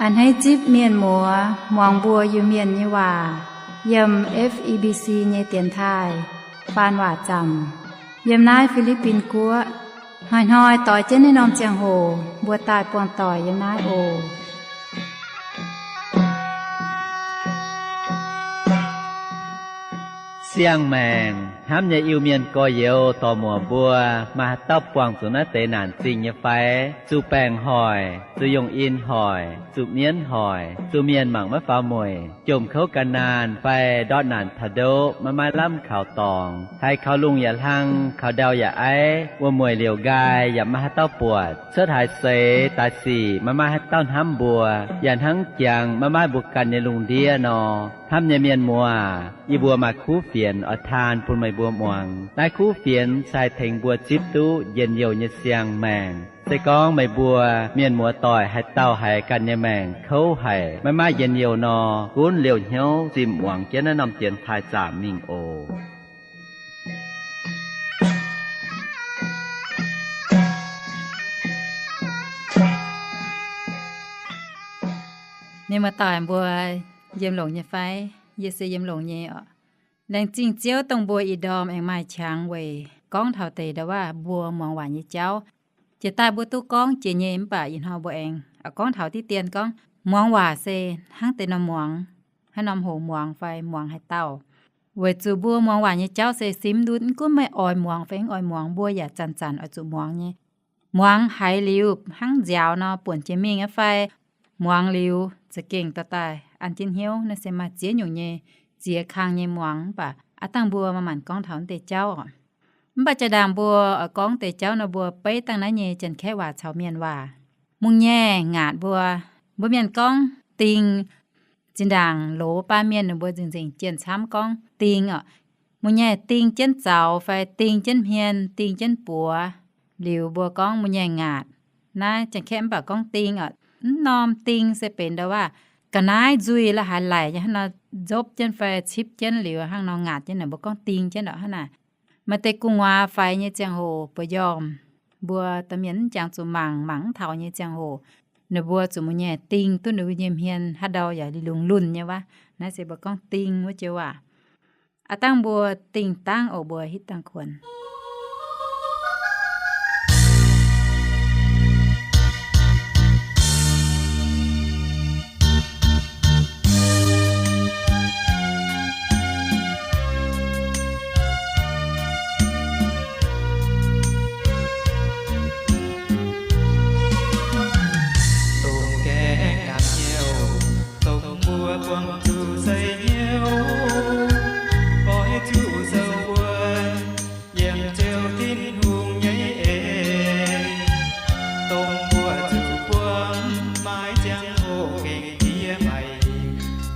A'hneiv zipv mienh muoz muangx mbuo Iu-Mienh nyei waac yiem F E B C nyei dienx taaih faan waac zaamc yiem naaiv Fi^li^bin Guoqv. Hnoi-hnoi doix jienv naaiv norm ziangh hoc mbuo daaih buangh doic yiem naaiv oc. Siang-maengc hnamv nyei Iu-Mienh gorx-youz dorc-muoc mbuo, maaih haaix dauh buangh zuqc naaiv deix naanc zingh nyei fai? Zuqc baengc hoic, zuqc yongh in hoic, zuqc mienv hoic, zuqc mienh mangc maiv faaux mueic, jomc kouv gan naanh fai ndortv naanc taux ndoqv maiv maaih lamh kaux dorngx, haiz kaux lungh yaac hlang, kaux ndau yaac aiv, wuom-mueic liouc nqaai yaac maiv maaih haaix dauh buatc, cuotv haaix seix daaih sic maiv maaih haaix dauh hnamv mbuo, yaac hnangv jangx maiv maaih mbuo ganh nyei lungh ndiev nor. Hnamv nyei mienh muoz, yie mbuo maaih kuv fienx oix taan bun meih mbuo muangx. Naaiv kuv fienx se haih tengx mbuo zipv duqv njien-youh nyei siang-maengc. Se gorngv meih mbuo mienh muoz doic haaix dauh haiz ganh nyei maengc kouv haic, maiv maaih njien-youh nor, gunv liouh hnyouv zimh muangx jienv naaiv norm dienx taaih zaamc mingh oc. Mienh muoz doic mbuo yiem longx nyei fai? Yie se yiem longx nyei oc. Laengz zingh Ziouv dongh mbuo ih ndorm aengx maaih qangx weic gorngv taux deix ndau-waav mbuo muangx waac nyei jauv. Jiex daaih mbuo duqv gorngv jiex nyei mv baac ih hnoi mbuo aengx gorngv taux diqv dien gorngv muangx waac se hnangv deix norm muangx, haaix norm hoc muangx fai muangx haaix dauh. Weic zuqc mbuo muangx waac nyei jauv se simv ndutv, mv gunv meih oix muangx fai mv oix muangx, mbuo yaac zanc-zanc oix zuqc muangx nyei. Muangx haiz liuz hnangv nziaaux nor buonc jiex mingh aqv fai? Muangx liuz za'gengh dorh daaih an jienv hnyouv. Naaiv se maaih ziex nyungc nyei ziex kang nyei muangx, mv baac aav dangh mbuo maaih maanc gorngv taux naaiv deix jauv oc. Mv baac jaa-ndaangc mbuo oix gorngv deix jauv nor, mbuo beiv dangh naaiv nyei Janx-Kaeqv waac caux Mienh waac. Mungh nyei ngaatc mbuo, mbuo Mienh gorngv ding. Zinh ndaangc loz baan mienh ninh mbuo nzengc-nzengc jienh camv gorngv ding oc. Mungh nyei ding jienv zaux fai ding jienv hmien, ding jienv buoz, liuz mbuo gorngv mungh nyei ngaatc. Naaiv Janx-Kaeqv mv baac gorngv ding oc. Mv norm ding se benx ndau-waav ga'naaiv nzuih la'haaix laic nyei hnangv nor, nzopv jienv fai cipv jienv liuz hnangv nor ngaatc jienv, ninh mbuo gorngv ding jienv oc hnangv naaic. Maaih deix gu'nguaaz faix nyei ziangh hoc, buoz-njormh, mbuo domh mienh mv jangx zuqc mangc, mangc mv taux nyei ziangh hoc, ninh mbuo zuqc mungh nyei ding duqv ninh mbuo nyei hmien, haaix ndau yaac lungh lunh nyei wuov. Naaiv se mbuo gorngv ding wuov joux waac. Aav dangh mbuo dingh dangv oc, mbuo hitv dangh kuonx. Dongh gaengh ngaatc hnyouv, dongh mbuo buangh zuqc seix hnyouv, oix zuqc sou wuonv yiem Ziouv Tin-Hungh nyei en. Dongh mbuo zuqc buangh maiv ziangh hoc gengh diev maengc,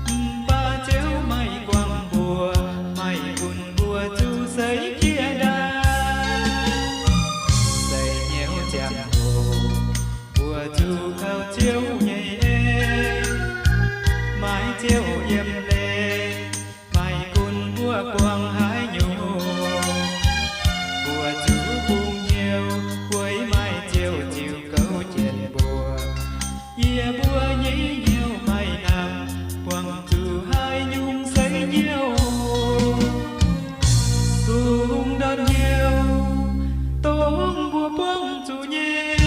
mv baac Ziouv maiv guangc mbuo, maiv gunv mbuo zuqc seix jiex ndaangc. Seix hnyouv ziangh hoc, mbuo zuqc kaux Ziouv nyei en, maiv Ziouv yiem leiz, maiv gunv mbuo buangh haaix nyungc, mbuo zuqc bungx hnyouv, weic maiv Ziouv ziux gouv jienv mbuo. Yie mbuo nyei hnyouv maiv hnamv buangh zuqc haaix nyungc seix hnyouv. Kungx ndortv hnyouv dongh mbuo buangh zuqc nyei,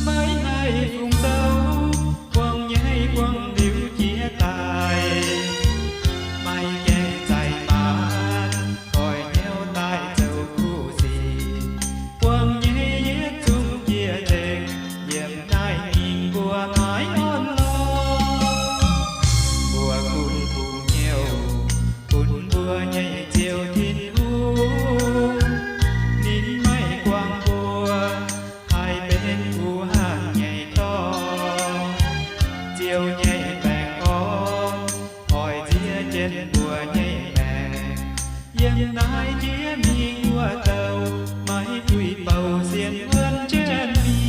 maiv haih fungc douc, buangh nyei buangh liuz jiex daaih, maiv gaengh zaih maanc, goiv hnyouv daaih zoux kuv sic. Buangh nyei yietc zungv jiex nzengc, yiem naaiv mingh mbuo maiv orn lorqc. Mbuo gunv bungx hnyouv bun mbuo nyei Ziouv Tin-Hungh, ninh maiv guangc mbuo haih benx kuv hangh nyei dorngx. Ziouv nyei baengh orn oix nziex jienv mbuo nyei maengc. Yiem naaiv jiex mingh wuov douh maiv duih bouh sienx wuonv jienv mingh.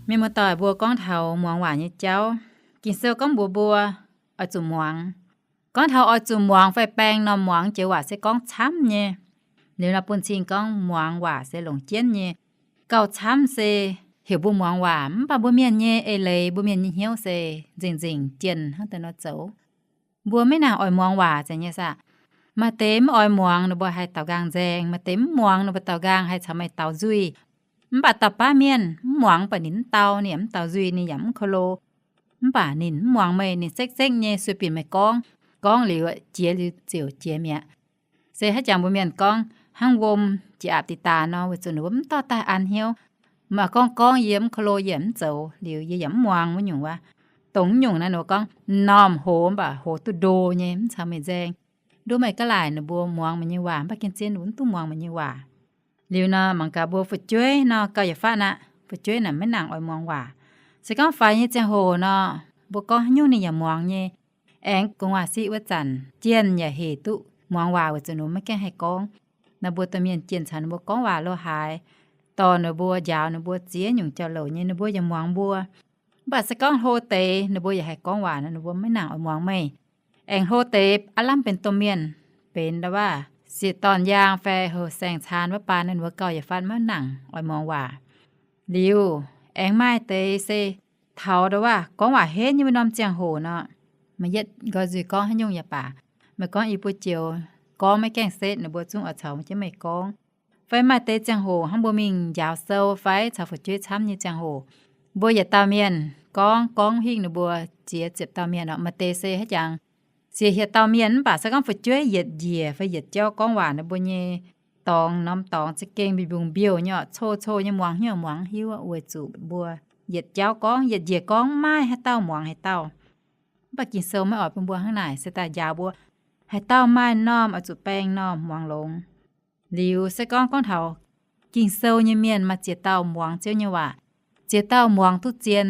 Mienh muoz-doic, mbuo gorngv taux muangx waac nyei jauv, Ging-Sou gorngv mbuox mbuo oix zuqc muangx. Gorngv taux oix zuqc muangx fai baeng norm muangx joux waac se gorngv camv nyei. Liuz nor bun cing gorngv muangx waac se longc jienv nyei. Gauh camv se heuc mbuo muangx waac, mv baac mbuo mienh nyei eix leiz, mbuo mienh nyei hnyouv se nzengc-nzengc jienh hnangv deix nor zoux. Mbuo maiv nangc oix muangx waac zeiz nyei saah? Maaih deix mv oix muangx, ninh mbuo haih daaux nqaang nzaeng. Maaih deix mv muangx, ninh mbuo daaux nqaang haih caux meih daaux nzuih. Mv baac dauh baav mienh mv muangx, mv baac ninh mv dau, ninh yaac mv daaux nzuih, ninh yaac mv ko lo. Mv baac ninh mv muangx meih, ninh sekv-sekv nyei sueih bieqc meih gorngv, gorngv liuz jiex liuz ziouc jiex mi'aqv. Se haaix jangx mbuo mienh gorngv hnangv wuom jiex aapv diqc daanx nor, weic zuqc ninh mbuo mv dorh daaih an hnyouv. Maaih gorngv gorngv yie mv ko lo, yie mv zoux, liuz yie yaac mv muangx wuov nyungc wuov. Dongh wuov nyungc naaiv ninh mbuo gorngv m'normh hoz mv baac hoz duqv ndo nyei, mv caux meih nzaeng. Nduov meih gaav laaic ninh mbuo muangx meih nyei waac, mv baac gengh zien ninh mbuo mv duqv muangx meih nyei waac. Liuz nor mangc gaax mbuo fu'jueiv nor gauh yietc fatv aqv. Fu'jueiv naaic maiv nangc oix muangx waac. Se gorngv faix nyei ziangh hoc nor, mbuo gorngv haaix nyungc ninh yaac muangx nyei. Aengx gu'nguaaz siqv wuov zanc jienh yaac hec duqv muangx waac weic zuqc ninh mbuo maiv gaengh haih gorngv. Nor mbuo domh mienh jienh caux ninh mbuo gorngv waac lo haaix, dorh ninh mbuo, njaaux ninh mbuo ziex nyungc jauv-louc nyei, ninh mbuo yaac muangx mbuo. Mv baac se gorngv hlo deix ninh mbuo yaac haih gorngv waac nor, ninh mbuo maiv nangc oix muangx meih. Aengx hlo deix aav lamh benx domh mienh, benx ndau waac sieqv dorn yaang fai houh saeng caan wuov baan, ninh mbuo gauh yietc fatv maiv nangc oix muangx waac. Liuz aengx maaih deix se taux ndau waac gorngv waac henv nyei wuov norm ziangh hoc nor, meih yietv nqoi nzuih gorngv haaix nyungc yaac baac, meih gorngv i buo joux gorngv maiv gaengh setv, ninh mbuo zungv oix caux jienv meih gorngv. Fai maaih deix ziangh hoc hnangv mbuo mingh njaaux sou fai caux fu'jueiv camv nyei ziangh hoc, mbuo yietc dauh mienh gorngv, gorngv hingh ninh mbuo ziex ziepc dauh mienh orqc, maaih deix se haaix jangx ziex hietc dauh mienh, mv baac se gorngv fu'jueiv yietc njiec fai yietc jauv gorngv waac, ninh mbuo nyei dorngx norm dorngx za'gengh mbiungc-mbiouh nyei orqc, cou-cou nyei, muangx hnyouv muangx hiuv, weic zuqc mbuo yietc jauv gorngv, yietc njiec gorngv, maiv maaih haaix dauh muangx haaix dauh. Mv baac Ging-Sou maiv oix bun mbuo hnangv naaic, se daaih njaaux mbuo haaix dauh maaih norm oix zuqc baeng norm muangx longx. Liuz se gorngv, gorngv taux Ging-Sou nyei mienh maaih ziex dauh muangx Ziouv nyei waac, ziex dauh muangx duqv zien,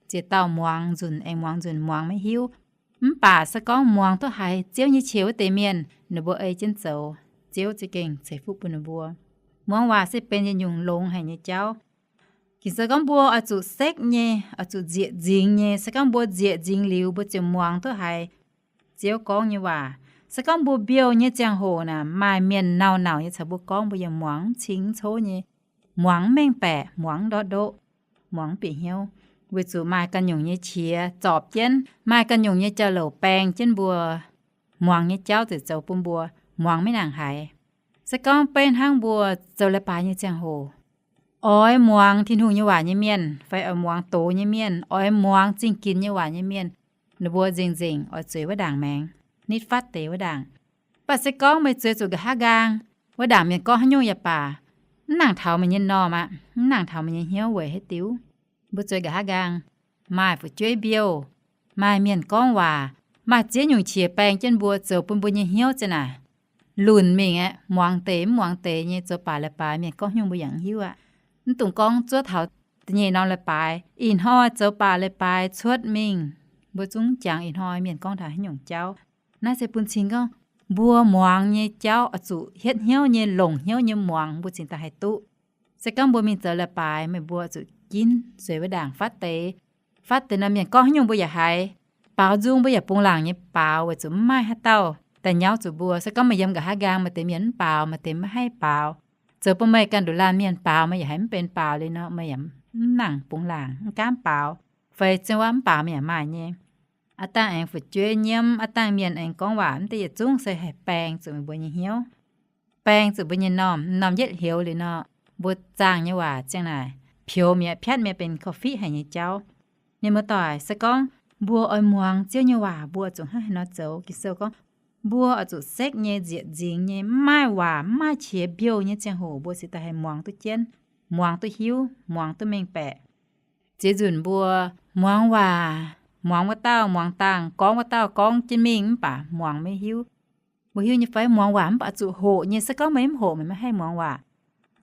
ziex dauh muangx nzunc aengx muangx nzunc muangx maiv hiuv. Mv baac se gorngv muangx duqv haiz Ziouv nyei qiex wuov deix mienh, ninh mbuo ei jienv zoux, Ziouv za'gengh ceix fuqv bun ninh mbuo. Muangx waac se benx yietc nyungc longx haic nyei jauv. Ging-Sou gorngv mbuo oix zuqc sekv nyei, oix zuqc nzieqc nzingx nyei. Se gorngv mbuo nzieqc nzingx liuz, mbuo ziouc muangx duqv haiz Ziouv gorngv nyei waac. Se gorngv mbuo mbiouh nyei ziangh hoc naaic, maaih mienh nauc-nauc nyei caux mbuo gorngv, mbuo yaac muangx mv cing mv cov nyei, muangx mv mengh baeqc, muangx mv ndortv ndoqv, muangx mv bieqc hnyouv, weic zuqc maaih ganh nyungc nyei qiex zorpc jienv, maaih ganh nyungc nyei jauv-louc baeng jienv mbuo, muangx nyei jauv ziouc zoux bun mbuo muangx maiv nangc haiz. Se gorngv beiv hnangv mbuo zoux leiz-baaix nyei ziangh hoc, oix muangx Tin-Hungh nyei waac nyei mienh fai oix muangx doz nyei mienh, oix muangx zingh ginx nyei waac nyei mienh, ninh mbuo nzengc-nzengc oix zueiz wuov ndaangc maengx, nitv fatv deix wuov ndaangc. Mv baac se gorngv meih zueiz zuqc nqa'haav nqaang, wuov ndaangc mienh gorngv haaix nyungc yaac baac, mv nangc taux meih nyei normh aqv, mv nangc taux meih nyei hnyouv weic haaix diuc? Mbuo zueiz nqa'haav nqaang, maaih fu'jueiv mbiouh, maaih mienh gorngv waac, maaih ziex nyungc qiex baeng jienv mbuo, zoux bun mbuo nyei hnyouv za'naaic lunc mingh aqv. Muangx deix mv muangx deix nyei, zoux baac leiz-baaix mienh gorngv haaix nyungc mbuo yaac mv hiuv aqv. Mv dungx gorngv zuov taux da'nyeic norm leiz-baaix, ih hnoi zoux baac leiz-baaix cuotv mingh, mbuo zungv jangx ih hnoi mienh gorngv taux haaix nyungc jauv. Naaiv se bun cing gorngv mbuo muangx nyei jauv oix zuqc hietv hnyouv nyei, longc hnyouv nyei muangx, mbuo cingx daaih haih duqv. Se gorngv mbuo mingh zoux leiz-baaix, meih mbuo zuqc ginv zueiz wuov ndaangc fatv deix. Fatv deix nor, mienh gorngv haaix nyungc mbuo yaac haiz. Baaux nzung mbuo yaac bungx laangc nyei baaux, weic zuqc mv maaih haaix dauh daaih nyauv zuqc mbuo. Se gorngv meih yiem nqa'haav nqaang, maaih deix mienh mv baaux, maaih deix maiv haih baaux, zoux bun meih ganh nduqc laanh mienh baaux, meih yaac haiz mv benx baaux liuz nor, meih yaac mv nangc bungx laangc, mv gaamv baaux, fai ziouc waac mv baaux meih yaac maaih nyei. Aav dangh aengx fu'jueiv nyiemv, aav dangh mienh aengx gorngv waac, mv deix yietc zungv se haih baeng zuqc meih mbuo nyei hnyouv, baeng zuqc mbuo nyei normh. Normh yietv hleux liuz nor, mbuo zaangh nyei waac ziang naaic pioux mi'aqv, piatv mi'aqv, benx korv-fiqv haic nyei jauv. Mienh muoz-doic, se gorngv mbuo oix muangx Ziouv nyei waac, mbuo zuqc hnangv haaix nor zoux? Ging-Sou gorngv, mbuo oix zuqc sekv nyei, nzieqc nzingx nyei, mv maaih waac, mv maaih qiex mbiouh nyei ziangh hoc mbuo cingx daaih haih muangx duqv jienv, muangx duqv hiuv, muangx duqv mengh baeqc. Ziex nzunc mbuo muangx waac, muangx wuov dauh muangx dangh, gorngv wuov dauh gorngv jienv mingh mv baac muangx maiv hiuv. Mbuo hiuv nyei fai? Muangx waac mv baac zuqc hoqc nyei. Se gorngv meih mv hoqc, meih maiv haih muangx waac.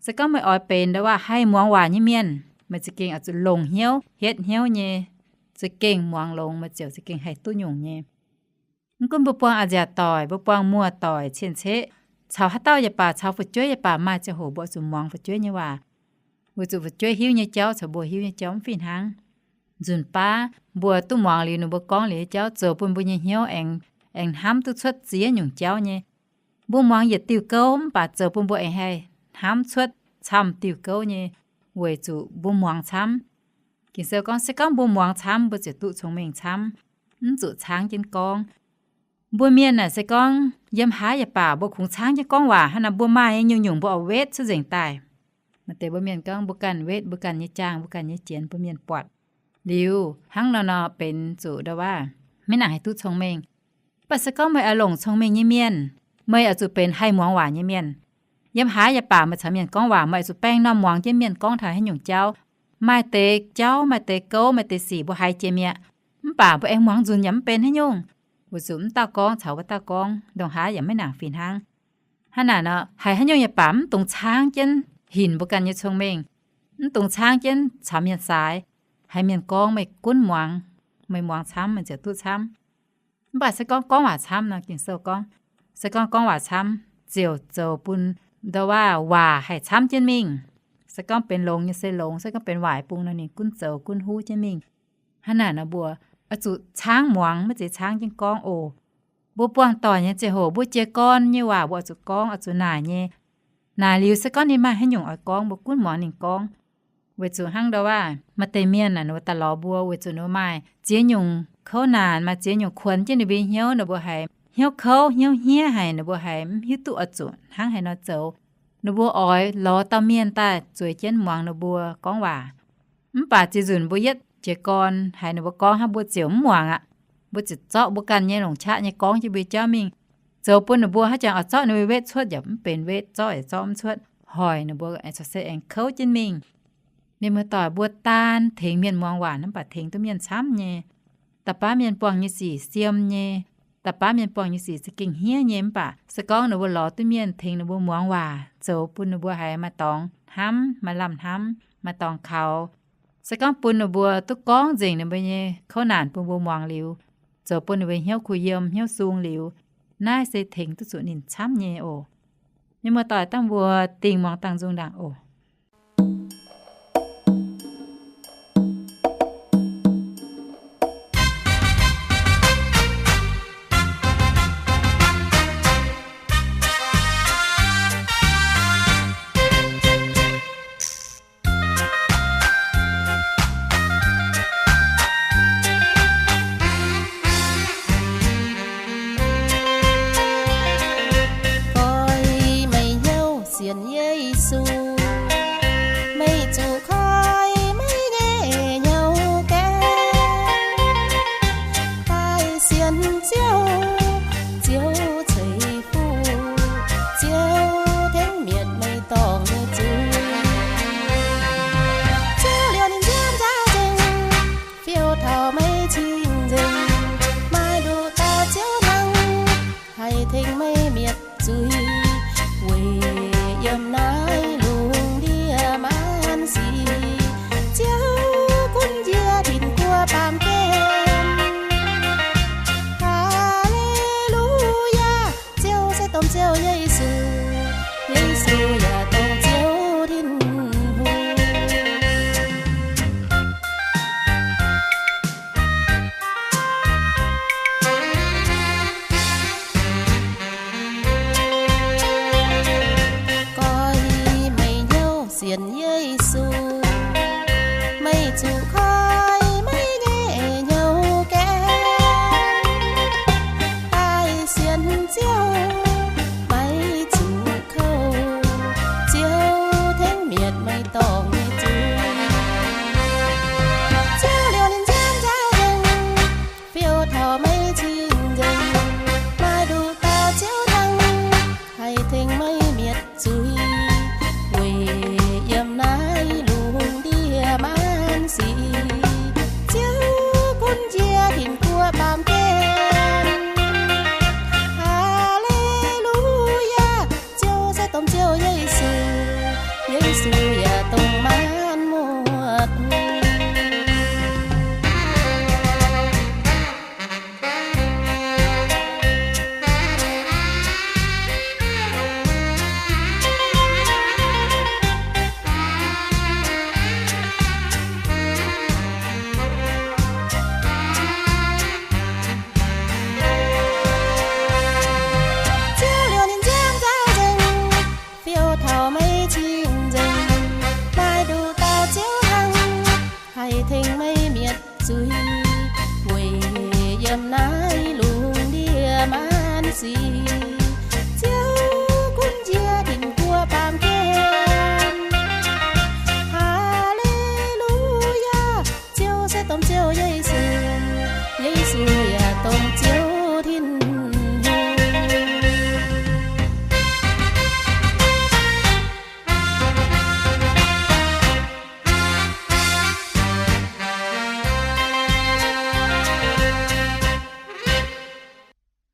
Se gorngv meih oix benx ndau waac haih muangx waac nyei mienh, meih za'gengh oix zuqc longc hnyouv, hietv hnyouv nyei, za'gengh muangx longx, meih ziouc za'gengh haih duqv nyungc nyei. Mv gunv mbuo buangh a'nziaauc doic, mbuo buangh muoz-doic, cien-ceqv, caux haaix dauh yaac baac, caux fu'jueiv yaac baac, maaih ziangh hoc mbuo zuqc muangx fu'jueiv nyei waac. Weic zuqc fu'jueiv hiuv nyei jauv caux mbuo hiuv nyei jauv mv fih hnangv. Nzunc baav mbuo duqv muangx liuz ninh mbuo gorngv liuz nyei jauv zoux bun mbuo nyei hnyouv aengx, aengx hnamv duqv cuotv ziex nyungc jauv nyei. Mbuo muangx yietc diuh gouv mv baac zoux bun mbuo aengx haih hnamv cuotv camv diuh gouv nyei, weic zuqc mbuo muangx camv. Ging-Sou gorngv, se gorngv mbuo muangx camv, mbuo ziouc duqv cong-mengh camv, mv zuqc caangv jienv gorngv. Mbuo mienh naaic se gorngv yiem haaix yaac baac mbuo kungx caangv jienv gorngv waac, hnangv naaic mbuo maaih nyei nyungc-nyungc mbuo oix wetv cuotv nzengc daaih. Maaih deix mbuo mienh gorngv mbuo ganh wetv mbuo ganh nyei jaang, mbuo ganh nyei jienx, mbuo mienh buatc liuz hnangv nor nor benx zuqc ndau-waav maiv nangc haih duqv cong-mengh. Mv baac se gorngv meih oix longc cong-mengh nyei mienh, meih oix zuqc benx haih muangx waac nyei mienh. Yiem haaix yaac baac meih caux mienh gorngv waac, meih oix zuqc baeng norm muangx jienv mienh gorngv taux haaix nyungc jauv. Maaih deix jauv, maaih deix gouv, maaih deix sic mbuo haiz jiex mi'aqv, mv baac mbuo aengx muangx nzunc yaac mv benx haaix nyungc, weic zuqc mv dauh gorngv caux wuov dauh gorngv ndongc haaix yaac maiv nangc fih hnangv. Hnangv naaic nor, haiz haaix nyungc yaac baac mv dungx caangv jienv hinc mbuo ganh nyei cong-mengh, mv dungx caangv jienv caux mienh saaix. Haiz mienh gorngv meih gunv muangx, meih muangx camv meih ziouc duqv camv. Mv baac se gorngv gorngv waac camv nor, Ging-Sou gorngv, se gorngv gorngv waac camv ziouc zoux bun ndau-waav waac haih camv jienv mingh. Se gorngv benx longx nyei se longx, se gorngv benx waaic bung nor ninh gunv zoux gunv huv jienv mingh. Hnangv naaic nor mbuo oix zuqc caangv muangx, maiv zeiz caangv jienv gorngv oc. Mbuo buangh doic nyei ziangh hoc mbuo jiez gorn nyei waac mbuo oix zuqc gorngv, oix zuqc naaic nyei. Naaic liuz se gorngv ninh maaih haaix nyungc oix gorngv mbuo gunv muangx ninh gorngv. Weic zuqc hnangv ndau-waav maaih deix mienh naaic ninh mbuo daaih lorz mbuo weic zuqc ninh mbuo maaih ziex nyungc kouv naanc, maaih ziex nyungc kuonx jienv ninh mbuo nyei hnyouv, ninh mbuo haiz hnyouv kouv hnyouv hniev haic, ninh mbuo haiz mv hiuv duqv oix zuqc hnangv haaix nor zoux. Ninh mbuo oix lorz dauh mienh daaih zueiz jienv muangx ninh mbuo gorngv waac. Mv baac ziex nzunc mbuo yietv jiez gorn haiz ninh mbuo gorngv hnangv mbuo ziouc mv muangx aqv. Mbuo ziouc zorqv mbuo ganh nyei longc qaqv nyei gorngv jienv mbuo jauv mingh, zoux bun ninh mbuo haaix jangx oix zorqv ninh mbuo wetv cuotv yaac mv benx wetv, zorqv yaac zorqv mv cuotv, hoic ninh mbuo aengx corc se aengx kouv jienv mingh. Mienh muoz-doic, mbuo daan tengx mienh muangx waac mv baac tengx duqv mienh camv nyei. Da'baav mienh buangh nyei sic siem nyei, da'baav mienh buangh nyei sic za'gengh hniev nyei, mv baac se gorngv ninh mbuo lorz duqv mienh tengx ninh mbuo muangx waac zoux bun ninh mbuo haiz maaih dorngx hnamv, maaih lamh hnamv, maaih dorngx kaux. Se gorngv bun ninh mbuo duqv gorngv nzengc ninh mbuo nyei kouv naanc bun mbuo muangx liuz, zoux bun ninh mbuo hnyouv kuh yiem hnyouv sung liuz, naaiv se tengx duqv zuqc ninh camv nyei oc. Mienh muoz-doic, dangh mbuo dingh muangx dangh nzung ndaangc oc. Goiv meih hnyouv sienx Yesu, meih zuqc koi meih nyei hnyouv gaengh. Daaih sienx Ziouv, Ziouv ceix fuqv, Ziouv tengx mietc meih dorngc nyei zuiz. Ziouv liouh ninh nziaamv nzauh nzengc, fiou taux meih cing nzengc. Maaih nduqc dauh Ziouv hnangv, haih tengx meih mietc zuiz. Weic yiem naaiv lungh ndiev maanc sic, Ziouv gunv njiec tin-guoqv baamh gen. Haa^le^lu^yaa, Ziouv se domh Ziouv Yesu, Yesu yaac dongh Ziouv Tin-Hungh. Goiv meih hnyouv sienx Yesu, meih zuqc koi meih nyei hnyouv gaengh. Daaih sienx Ziouv, maiv zuqc kouv, Ziouv tengx mietc meih dorngc nyei zuiz. Ziouv liouh ninh nziaamv nzauh nzengc, fiou taux meih cing nzengc. Maaih nduqc dauh Ziouv hnangv, haih tengx meih mietc zuiz. Weic yiem naaiv lungh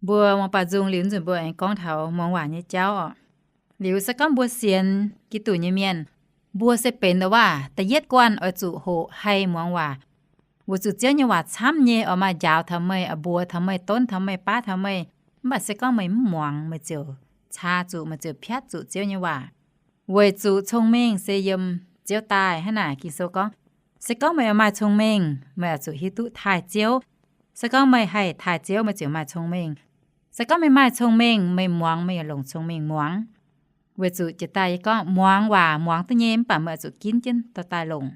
Mbuo muangx baaux nzung liuz nzunc mbuo aengx gorngv taux muangx waac nyei jauv oc. Liuz se gorngv mbuo sienx Giduc nyei mienh, mbuo se benx ndau waac da'yietv guanh oix zuqc hoqc haih muangx waac, weic zuqc Ziouv nyei waac camv nyei oix maaih njaaux taux meih, oix mbuox taux meih, donv taux meih, baav taux meih. Mv baac se gorngv meih mv muangx, meih ziouc caa zuqc, meih ziouc piatv zuqc Ziouv nyei waac. Weic zuqc cong-mengh se yiem Ziouv daaih. Hnangv naaic Ging-Sou gorngv, se gorngv meih oix maaih cong-mengh, meih oix zuqc hiuv duqv taaih Ziouv. Se gorngv meih haih taaih Ziouv, meih ziouc maaih cong-mengh. Se gorngv meih maaih cong-mengh, meih muangx, meih yaac longc cong-mengh muangx. Weic zuqc jiex daaih yie gorngv, muangx waac muangx duqv nyei, mv baac meih oix zuqc ginv jienv dorh daaih longc.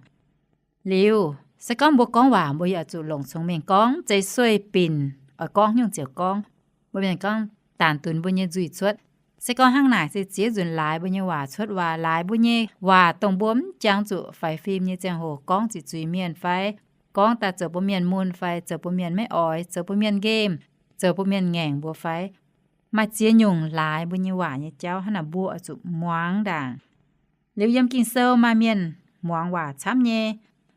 Liuz se gorngv mbuo gorngv waac, mbuo yaac zuqc longc cong-mengh gorngv, mv zeiz sueih binc oix gorngv nyungc ziouc gorngv. Mbuo mienh gorngv, daanc dunx mbuo nyei nzuih cuotv. Se gorngv hnangv naaic se ziex nzunc laaix mbuo nyei waac cuotv waac, laaix mbuo nyei waac dongh mbuo mv jangx zuqc faix fim nyei ziangh hoc gorngv ziqc zuiz mienh fai gorngv daaih zoux bun mienh mun fai zoux bun mienh maiv oix, zoux bun mienh nqemh, zoux bun mienh ngaengc mbuo fai. Maaih ziex nyungc laaix mbuo nyei waac nyei jauv, hnangv naaic mbuo oix zuqc muangx ndaangc. Liuz yiem Ging-Sou maaih mienh muangx waac camv nyei,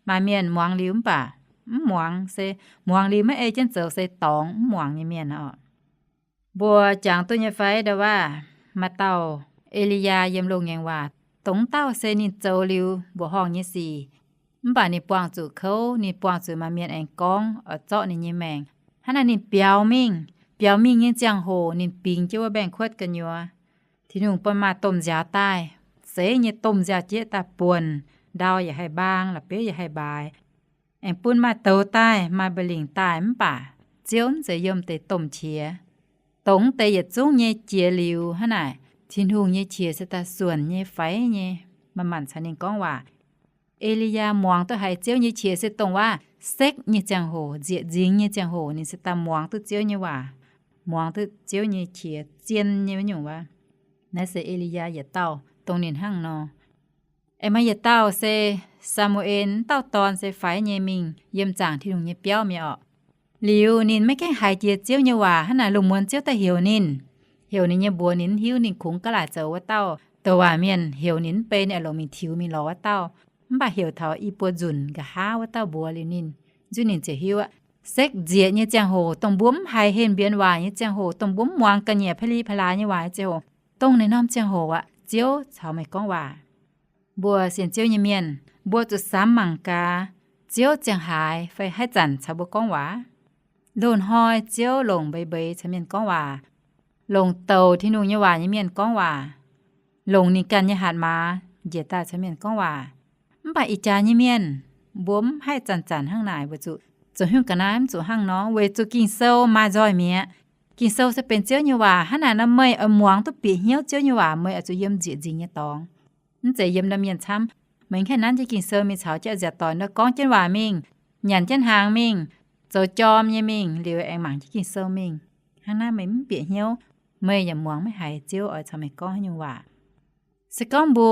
maaih mienh muangx liuz mv baac mv muangx, se muangx liuz maiv ei jienv zoux se dorngx mv muangx nyei mienh oc. Mbuo jangx duqv nyei fai ndau waac, maaih dauh E^li^yaa yiem loz-ngaengc waac, dongh wuov dauh se ninh zoux liuz mbuoqc horngh nyei sic, mv baac ninh buangh zuqc kouv, ninh buangh zuqc maaih mienh aengx gorngv oix zorqv ninh nyei maengc. Hnangv naaic ninh biaux mingh, biaux mingh nyei ziangh hoc ninh bingx jienv wuov mbaengx-kuotv gu'nyuoz. Tin-Hungh bun maaih domh nziaaux daaih, seix nyei domh nziaaux-jeiv daaih buonc, ndau yaac haih mbaang, la'bieiv yaac haih mbaaix. Aengx bun maaih douz daaih, maaih mba'lingc daaih, mv baac Ziouv mv zeiz yiem deix domh qiex. Dongh deix yietc zungv nyei jiex liuz hnangv naaic, Tin-Hungh nyei qiex se daaih suonc nyei, faix nyei, manc-manc caux ninh gorngv waac. E^li^yaa muangx duqv haiz Ziouv nyei qiex se dongh waac sekv nyei ziangh hoc, nzieqc nzingx nyei ziangh hoc ninh se daaih muangx duqv Ziouv nyei waac, muangx duqv Ziouv nyei qiex zien nyei wuov nyungc waac. Naaiv se E^li^yaa yietc dauh dongh ninh hnangv nor. Aengx maaih yietc dauh se Saa^mu^en, wuov dauh dorn se faix nyei mingh yiem zaangc Tin-Hungh nyei biauv mi'aqv oc. Liuz ninh maiv gaengh haiz jiex Ziouv nyei waac, hnangv naaic lungh muonz Ziouv daaih heuc ninh, heuc ninh nyei mbuox ninh mv hiuv, ninh kungx gaav laaic zoux wuov dauh douc waac mienh, heuc ninh mv bei ninh aah longc mingh tiux mingh lorz wuov dauh. Mv baac heuc taux i buo nzunc nqa'haav wuov dauh mbuox liuz ninh, nzunc ninh ziouc hiuv aqv. Sekv nzieqc nyei ziangh hoc, dongh mbuo mv haiz henh mbienx waac nyei ziangh hoc, dongh mbuo mv muangx ga'nyiec pa'li pa'laaix nyei waac nyei ziangh hoc, dongh naaiv norm ziangh hoc aqv, Ziouv caux meih gorngv waac. Mbuo sienx Ziouv nyei mienh, mbuo zuqc samx mangc gaax, Ziouv ziangh haaix fai haaix zanc caux mbuo gorngv waac. Loz-hnoi Ziouv longc mbeix mbeix caux mienh gorngv waac, longc douc Tin-Hungh nyei waac nyei mienh gorngv waac, longc ninh ganh nyei hatc maaz njiec daaih caux mienh gorngv waac. Mv baac ih jaax nyei mienh, mbuo mv haih zanc-zanc hnangv naaic weic zuqc zoux haaix nyungc ga'naaiv mv zuqc hnangv nor, weic zuqc Ging-Sou maaih nzoih mi'aqv. Ging-Sou se benx Ziouv nyei waac. Hnangv naaic nor meih oix muangx duqv bieqc hnyouv Ziouv nyei waac, meih oix zuqc yiem nzieqc nzingx nyei dorngx. Mv zeiz yiem naaiv mienh camv. Meih mv haih nanv jienv Ging-Sou mingh caux jauv-nziaauc doic nor gorngv jienv waac mingh, nyanc jienv hnaangx mingh, zoux jorm nyei mingh, liuz aengx mangc jienv Ging-Sou mingh. Hnangv naaiv meih mv bieqc hnyouv, meih yaac muangx maiv haiz Ziouv oix caux meih gorngv haaix nyungc waac. Se gorngv mbuo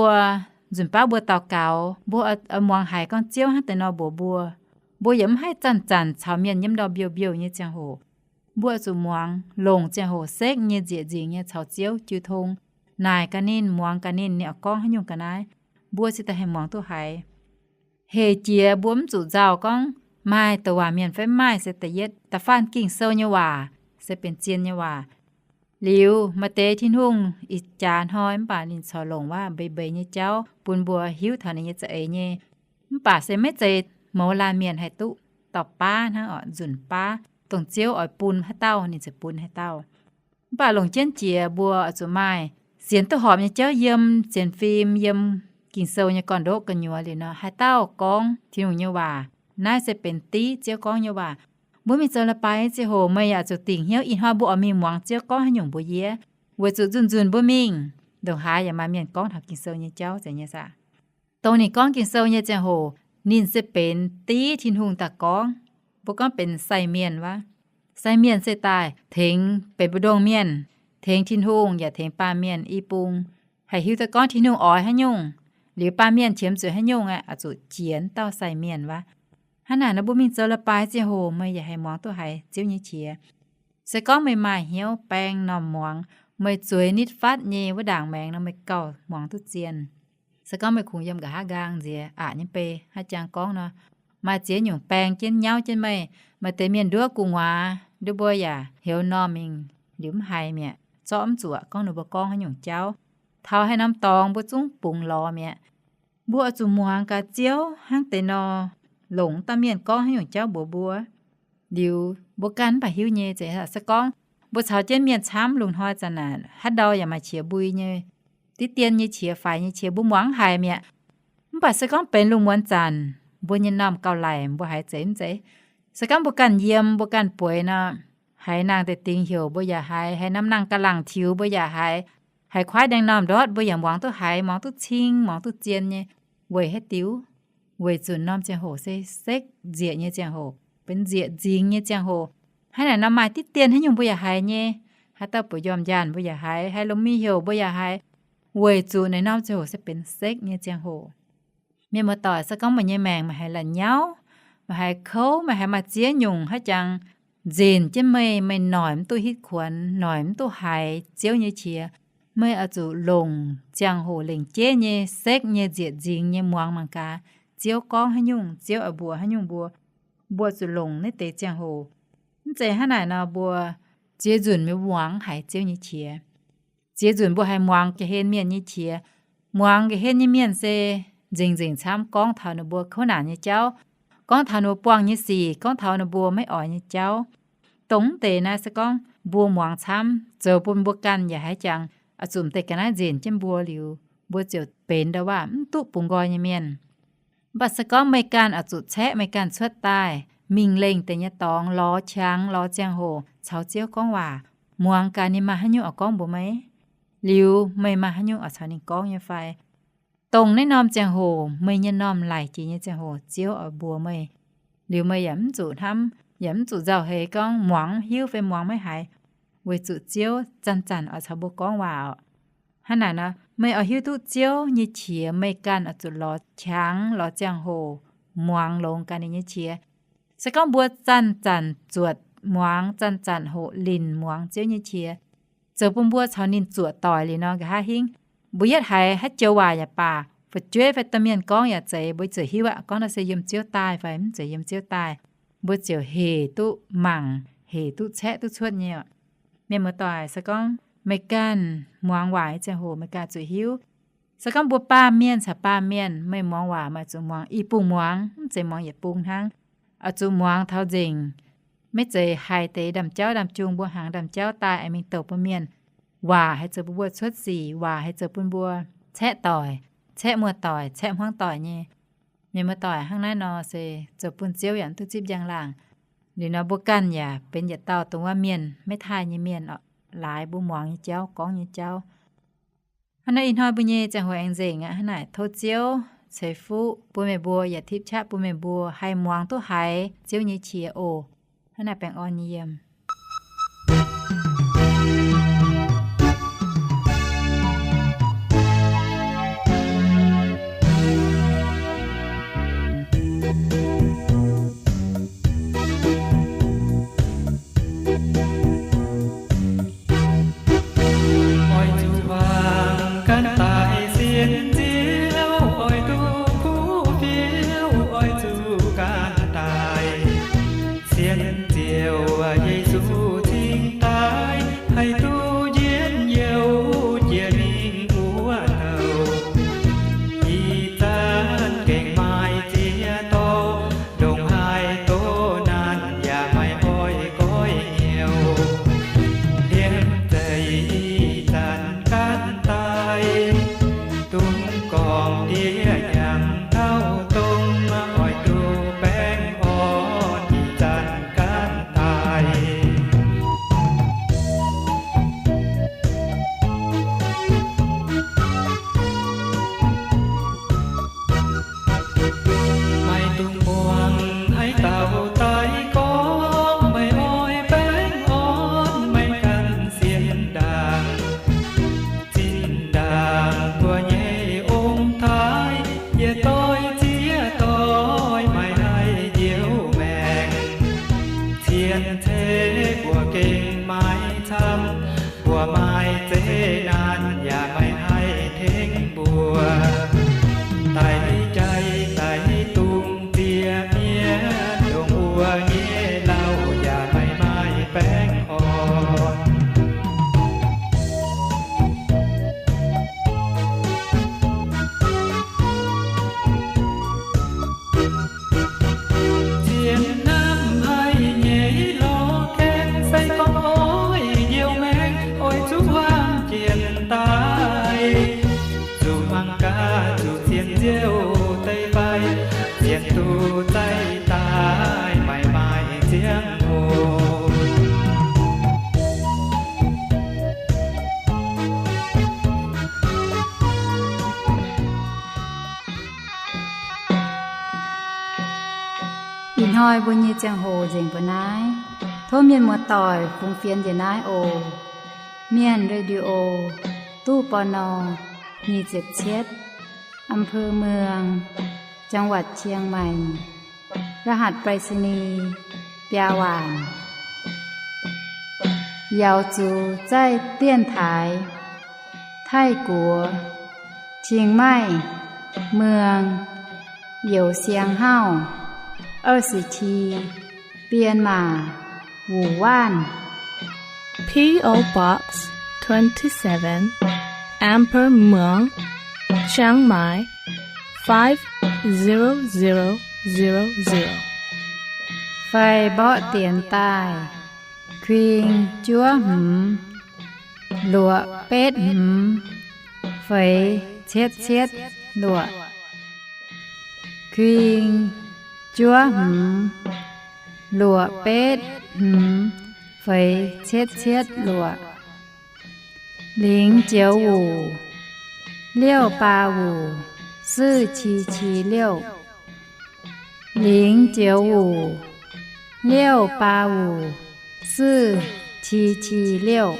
nzunc baav mbuo daux gaux, mbuo oix muangx haiz gorngv Ziouv hnangv deix nor mbuox mbuo, mbuo yaac mv haih zanc-zanc caux mienh yiem ndau mbiouh mbiouh nyei ziangh hoc. Mbuo oix zuqc muangx, longc ziangh hoc sekv nyei nzieqc nzingx nyei caux Ziouv jiu tong, naaic gaax ninh, muangx gaax ninh, ninh oix gorngv haaix nyungc ga'naaiv, mbuo cingx daaih haih muangx duqv haiz. Hec jiex mbuo mv zuqc nzauh gorngv maaih douc waac mienh fai mv maaih se da'yietv. Da'faanh Ging-Sou nyei waac se benx zien nyei waac. Liuz maaih deix Tin-Hungh ih jaax hnoi mv baac ninh corc longc waac mbeix mbeix nyei jauv bun mbuo hiuv taux ninh nyei za'eix nyei. Mv baac se maiv zeiz mouz laanh mienh haih duqv dauh baav hnangv oc, nzunc baav dongh Ziouv oix bun haaix dauh ninh ziouc bun haaix dauh. Mv baac longc jienv jiex mbuo oix zuqc maaih sienx duqv horpc nyei jauv yiem sienx fim, yiem Ging-Sou nyei gorn-ndoqv gu'nyuoz liuz nor, haaix dauh gorngv Tin-Hungh nyei waac, naaiv se benx div Ziouv gorngv nyei waac. Mbuo mingh zoux leiz-baaix nyei ziangh hoc meih yaac zuqc dingc hnyouv ih hnoi mbuo oix mingh muangx Ziouv gorngv haaix nyungc mbuox yie. Weic zuqc nzunc-nzunc mbuo mingh, ndongc haaix yaac maaih mienh gorngv taux Ging-Sou nyei jauv zeiz nyei saah. Dongh ninh gorngv Ging-Sou nyei ziangh hoc, ninh se benx div Tin-Hungh daaih gorngv. Mbuo gorngv benx sai mienh wuov. Sai mienh se daaih tengx benx mbu'ndongx mienh, tengx Tin-Hungh yaac tengx baamh mienh i bung, haih hiuv duqv gorngv Tin-Hungh oix haaix nyungc, liuz baamh mienh qiemx zuqc haaix nyungc aqv, oix zuqc jiex dauh sai mienh wuov. Hnangv naaic nor mbuo mingh zoux leiz-baaix ziangh hoc meih yaac haih muangx duqv haiz Ziouv nyei qiex. Se gorngv meih maaih hnyouv baeng normh muangx, meih zueiz nitv fatv nyei wuov ndaangc maengx nor meih gauh muangx duqv zien. Se gorngv meih kungx yiem nqa'haav nqaang nziex aqc nyei bei haaix jangx gorngv nor, maaih ziex nyungc baeng jienv nyauv jienv meih. Maaih deix mienh nduov gu'nguaaz, nduov mbuo yaac heuc normh mingh liuz mv haiz mi'aqv, zorqv mv zuqc gorngv ninh mbuo gorngv haaix nyungc jauv. Taux haaix norm dorngx mbuo zungv bungx lorz mi'aqv. Mbuo oix zuqc muangx gaax Ziouv hnangv deix nor, longc dauh mienh gorngv haaix nyungc jauv mbuox mbuo. Liuz mbuo ganh mv baac hiuv nyei, zeiz se gorngv mbuo caux jienv mienh camv lungh hnoi zanc naaic, haaix ndau yaac maaih qiex mbui nyei, diqv dien nyei qiex, faix nyei qiex, mbuo muangx mv haiz mi'aqv. Mv baac se gorngv benx lungh muonz zanc, mbuo nyei normh gauh laic, mbuo haiz zeiz mv zeiz. Se gorngv mbuo ganh yiem, mbuo ganh bueix nor, haiz nangh deix dingc heuc mbuo yaac haiz, haiz norm nangh ga'langc tiux mbuo yaac haiz, haiz kuaaiv ndaeng normh ndortv mbuo yaac muangx duqv haiz, muangx duqv cing, muangx duqv zien nyei. Weic haaix diuc? Weic zuqc norm ziangh hoc se sekv nzieqc nyei ziangh hoc, benx nzieqc nzingx nyei ziangh hoc. Hnangv naaic nor maaih diqv dien haaix nyungc mbuo yaac haiz nyei. Haaix dauh buoz njormh njaanh mbuo yaac haiz, haaix lomh mingh heuc mbuo yaac haiz. Weic zuqc naaiv norm ziangh hoc se benx sekv nyei ziangh hoc. Mienh muoz-doic, se gorngv meih nyei maengc meih haiz la'nyauv, meih haiz kouv, meih haiz maaih ziex nyungc haaix jangx nzenc jienv meih, meih noic mv duqv hitv kuonx, noic mv duqv haiz Ziouv nyei qiex, meih oix zuqc longc ziangh hoc lengc jeiv nyei sekv nyei nzieqc nzingx nyei muangx mangc gaax, Ziouv gorngv haaix nyungc, Ziouv oix mbuox haaix nyungc mbuo. Mbuo zuqc longc naaiv deix ziangh hoc. Mv zeiz hnangv naaic nor mbuo ziex nzunc mbuo muangx haiz Ziouv nyei qiex. Ziex nzunc mbuo haiz muangx ga'hlen mienh nyei qiex, muangx ga'hlen nyei mienh se nzengc-nzengc camv gorngv taux ninh mbuo kouv naanc nyei jauv, gorngv taux ninh mbuo buangh nyei sic, gorngv taux ninh mbuo maiv oix nyei jauv. Dongh mv deix naaiv se gorngv mbuo muangx camv zoux bun mbuo ganh yaac haiz jangx oix zuqc m'deix ga'naaiv nzenc jienv mbuo liuz, mbuo ziouc benx ndau waac mv duqv bungx nqoi nyei mienh. Mv baac se gorngv meih ganh oix zuqc caeqv meih ganh cuotv daaih mingh lengh deix nyei dorngx, lorz qangx, lorz ziangh hoc caux Ziouv gorngv waac, muangx gaax ninh maaih haaix nyungc oix gorngv mbuox meih, liuz meih maaih haaix nyungc oix caux ninh gorngv nyei fai. Dongh naaiv norm ziangh hoc, meih nyei normh laic jiex nyei ziangh hoc, Ziouv oix mbuox meih. Liuz meih yaac mv zuqc hnamv, yaac mv zuqc nzauh heix gorngv muangx mv hiuv fai muangx maiv haiz, weic zuqc Ziouv zanc-zanc oix caux mbuo gorngv waac oc. Hnangv naaic nor, meih oix hiuv duqv Ziouv nyei qiex, meih ganh oix zuqc lorz qangx, lorz ziangh hoc muangx longx gaax ninh nyei qiex. Se gorngv mbuo zanc-zanc zuotc muangx, zanc-zanc hoqc linc muangx Ziouv nyei qiex, zoux bun mbuo caux ninh zuoqc doic liuz nor, nqa'haav hingv mbuo yietv haiz haaix joux waac yaac baac, fu'jueiv fai domh mienh gorngv yaac zeiz, mbuo ziouc hiuv aqv, gorngv naaiv se yiem Ziouv daaih fai mv zeiz yiem Ziouv daaih. Mbuo ziouc hec duqv mangc, hec duqv caeqv duqv cuotv nyei oc. Mienh muoz-doic, se gorngv meih ganh muangx waac nyei ziangh hoc meih ganh zuqc hiuv. Se gorngv mbuo baamh mienh caux baamh mienh, meih muangx waac meih zuqc muangx i bung muangx, mv zeiz muangx yietc bung hnangv. Oix zuqc muangx taux nzengc. Maiv zeiz haih deix ndaamv-jauv ndaamv-jung mbuo hnaangx ndaamv-jauv daaih aengx mingh douc bun mienh. Waac haih zoux bun mbuo cuotv sic, waac haih zoux bun mbuo caeqv doic, caeqv muoz-doic, caeqv hmuangv doic nyei. Mienh muoz-doic, hnangv naaiv nor se zoux bun Ziouv yaac mv duqv zipv njang-laangc. Liuz nor mbuo ganh yaac benx yietc dauh dongh wuov mienh maiv taaih nyei mienh oc, laaix mbuo muangx nyei jauv, gorngv nyei jauv. Hnangv naaiv ih hnoi mbuo nyei ziangh hoc aengx nzengc aqv. Hnangv naaic tov Ziouv ceix fuqv bun meih mbuo yaac tipv qaqv bun meih mbuo haih muangx duqv haiz Ziouv nyei qiex oc. Hnangv naaic baengh orn nyei yiem. Oix zuqc wangc gan daic sienx Ziouv, oix duqv kuv fiouv, oix zuqc gan daic sienx Ziouv, Yesu Ih hnoi mbuo nyei ziangh hoc nzengc mbuo naaiv. Tov mienh muoz-doic fungx fienx njiec naaiv oc. Mienh Radio, ตู้ ปณ. nyic ziepc cietv, อำเภอเมือง จังหวัดเชียงใหม่ รหัสไปรษณีย์ biaa waanc. Yaauz zuqc zaih dienx taaix Taiv-Guoqv, Qing Maih, Mueng, Youz Siang Hauv, 二十七, Bienh Maac, Wuc Waanv. P O Box twenty-seven, อำเภอเมือง เชียงใหม่ five zero zero zero zero. Fai mborqv dienx daaih, kuing juov hmz, luoqc betv hmz, feix cietv cietv luoqc. Kuing juov hmz, luoqc betv hmz, feix cietv cietv luoqc. Lingx joux wuc, 六八五, 四七七六. Lingx joux wuc, 六八五, 四七七六.